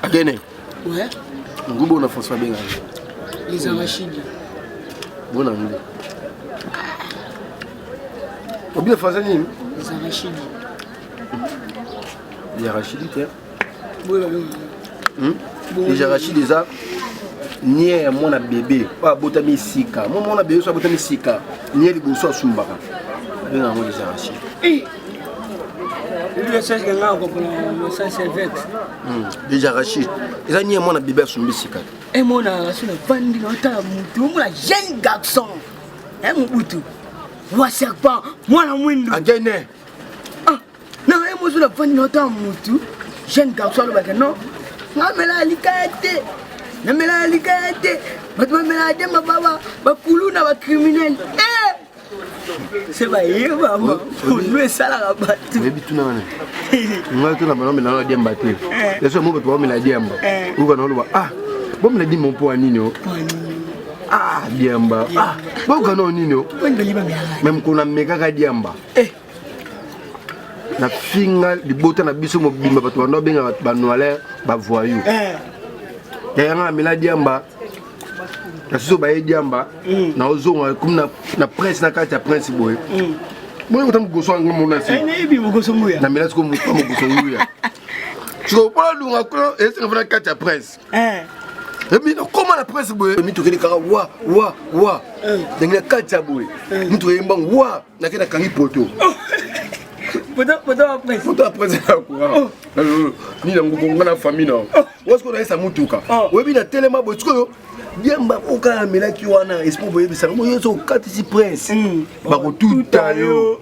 Akene. Ouais. Ngubo na François Benga. Les arachides. Bon anglais. Obile français nini? Les arachides. Les arachides te. Boye babenga. Hmm? Les arachides eza nie ya mwana bebe oyo abotami sika mwa mwana bebe so abotami sika nie liboso asumbaka abenga yango les arachides. Eh. Déjà Rachid, eza nie mwana bebe asumbi sika. Emona rasu na vandi na otala mutu omona jeune garçon e mobutu wa serpent mwana mwindu agene ah, na ye mosu na vandi na otala mutu jeune garçon alobaka non ngamelaka likaya te namelaka likaya te bato bamelaka te mababa bakuluna bacriminel eh! se bayebama olu esalaka bato oyebi tuna wana ngai tuna bana omela na diamba te eh. yaso mo bato baomela diamba eh. oyoka na oloba ah bomela diamba mpo ya nini o ah diamba ah boyoka nao nini o me mokolo namekaka diamba eh. nafinga libota na biso mobimba bato bando babengaka banoiler bavoyou yayanga namela diamba na soso baye diamba mm. na ozonga komi na prince na kati ya prince boye mm. boye kota mogoso yanga mona si eh, na mela siko mogoso nguya siko mpona lunga kuna esenga mpo na kati ya prince eh. ebi nakoma na prince boye mituka elekaka wa wa wa eh. ndenge na kati ya boye mituka eyembango wa nake nakangi poto poto ya prince poto ya prince ya courant oh. nini yango konga na famille na oh. wasiko nayesa motuka oh. oyebi na telema boye sikoyo diamba oyo amelaki wana esprit boyebisaka mo yo okatisi prince hmm. bakotuta yo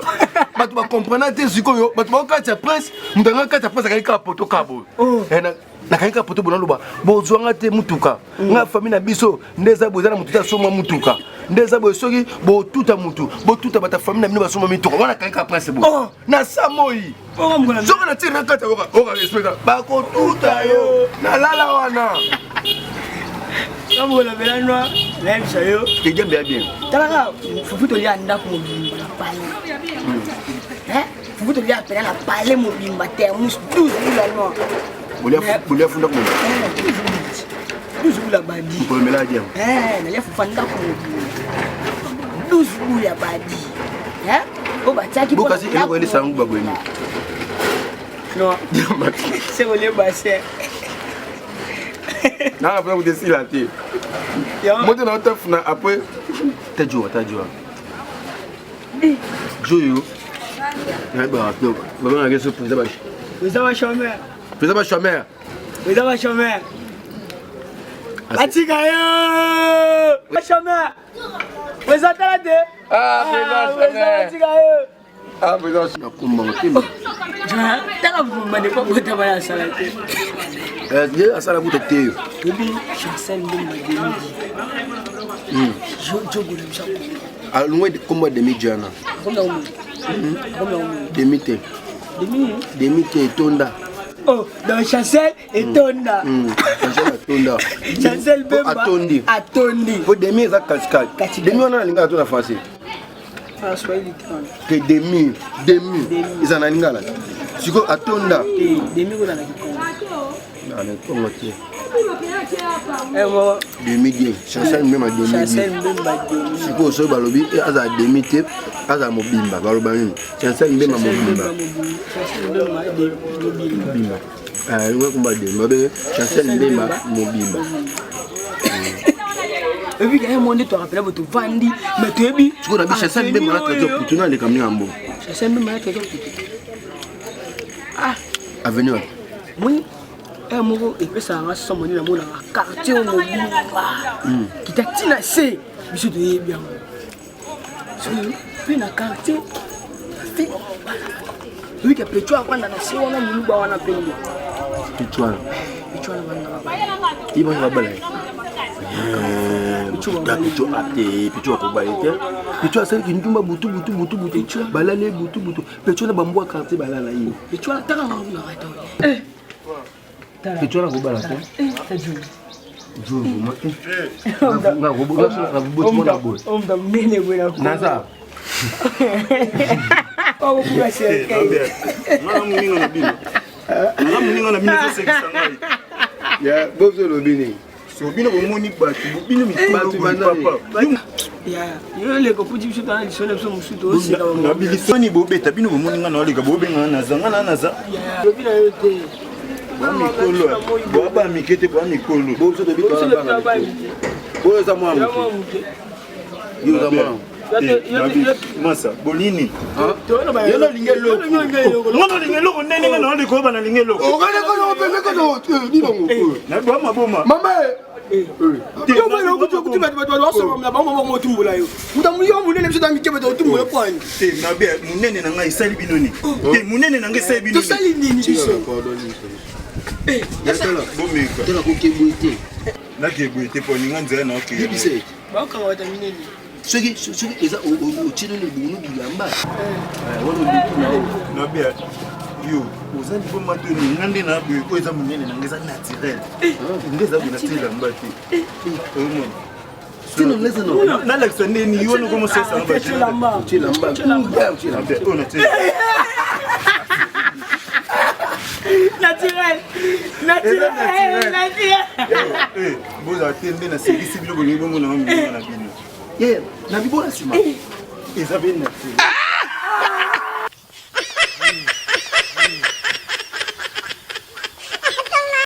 bato bakomprena te sikoyo bato bakokatisa prince moto anga kati ya prince akangi kaka poto kaka boye eh, nakangi kaka poto boye naloba bozwanga te motuka hmm. nga famille na biso nde eza boye eza na motu te asomba motuka nde eza boye soki botuta motu botuta bato ya famille na bino basomba mituka wana akangi kaka prince boye oh. na sa moi soki na tire na kati oka esprit bakotuta yo nalala wana kambolobela noa nayebisa yo ejambe ya bien talaka fufu tolia ndako mobimba na pale hmm. fufu tolia pena na pale mobimba termus 12 bula noa bolia fu ndako mobimba 12 bula badi kolomela bien nalia fufu ndako mobimba 12 bula badi oyo batiaki bokasi eloko elesa yango baboye nini non se kolie bassin nanga mpenza kuta esila te moto na otafuna après tajua tajua joyo nayebaka babengaka so président président bachomeur président bachomeur président bachomeur batika yo bachomeur président tala te Ah, batika yo Ah, président nakumba motema tala bandeko botama ya asala te ye asala kuta te yo oyebi chancel mbemba demidi jogola biso alongwe kombo ya demi jana demi te demi te etonda Oh, donc Chancel etonda. Chancel atonda. Chancel Bemba atondi. Atondi. Po demi eza katikati. Demi wana nalingaka to na français. Ah, Swahili te wana. Te demi, demi. Eza na lingala. Sikoyo atonda. Te, demi kozala na kikongo. Na na kikongo te. Eh, demi die chancel mbemba demi chancel mbemba demi sikoyo soki balobi eh, azala demi te azala mobimba baloba nini chancel mbemba mobimba mobimba yango ekomba demi babenge chancel mbemba mobimba ebi kaye mo nde toarapela bo tovandi mais toyebi sikoyo nabi chancel mbemba na trésor putu na aleka mninga mbo chancel mbemba na trésor putu ah avenue wapi moni heure moko epesaka nga somo nde namonaka quartier oyo mobimba kita ntina se biso toyebi yango soki mpe na quartier fi oyike pecho avanda na se wana moluba wana mpe nde pecho wana pecho wana banda babala ye banda babala ye pecho ate pecho akobala te pecho asalaki ndumba butu butu butu butu balali ye butu butu pecho na bambwa quartier balala ye pecho wana taka ngakaka te pecho wana akobala te naza moninga na bino naza moninga na bino ezosekisa ngai. Ya bozo lobi nini? So bino bomoni bato bino Bato mikolo banani? papa. Ya yo leko kuti biso tana lisolo na biso mosusu toseka Na bilisoni bobeta bino bomoni nga na oleka bobenga nga naza nga na naza. lobi na yo te. Bwa mikolo. Bwa ba mike te bwa mikolo. Bozo tobi Biso twana na bana. bana mike. Oyo eza mwana Ya moke. mwa moke. Yo oza mwana. Eh, Nabi, Masa bolini. Yo nalingi eloko. Nga nalinga eloko ndenge nga na oleka oyo banalinga eloko. Okende kono opende kono nini Na bwa maboma. Mama Yo mwana okuti okuti bato bato basoma na bango bango otumbola yo. Mutu yo monene biso ta mike bato otumbola kwani. Te nabe monene na ngai esali bino nini? Te monene na ngai esali bino nini? Tosali nini biso? Bomeka. Tala kokebwe te. Nakeboye te mpo ninga nzela na okeye. Yebisa ye. Bakanga bato minene. Soki soki eza otie nini ebongo bilamba. Wana oleki na yo. Nabe yo oza liboma to nini? Nga nde na boye oyo eza monene na ngai eza naturel. Nde eza boye natie elamba te. Omona. Tino leza no. Nalakisa ndeni yo noko mosesa na Otie elamba. Otie elamba. Otie elamba. Oyo natie. Naturel. Naturel. Naturel. Eh, bozala te nde nasekisi bino bolingi bomona mingi na bino. Ye, na bibo na nsima. Eza mpe naturel.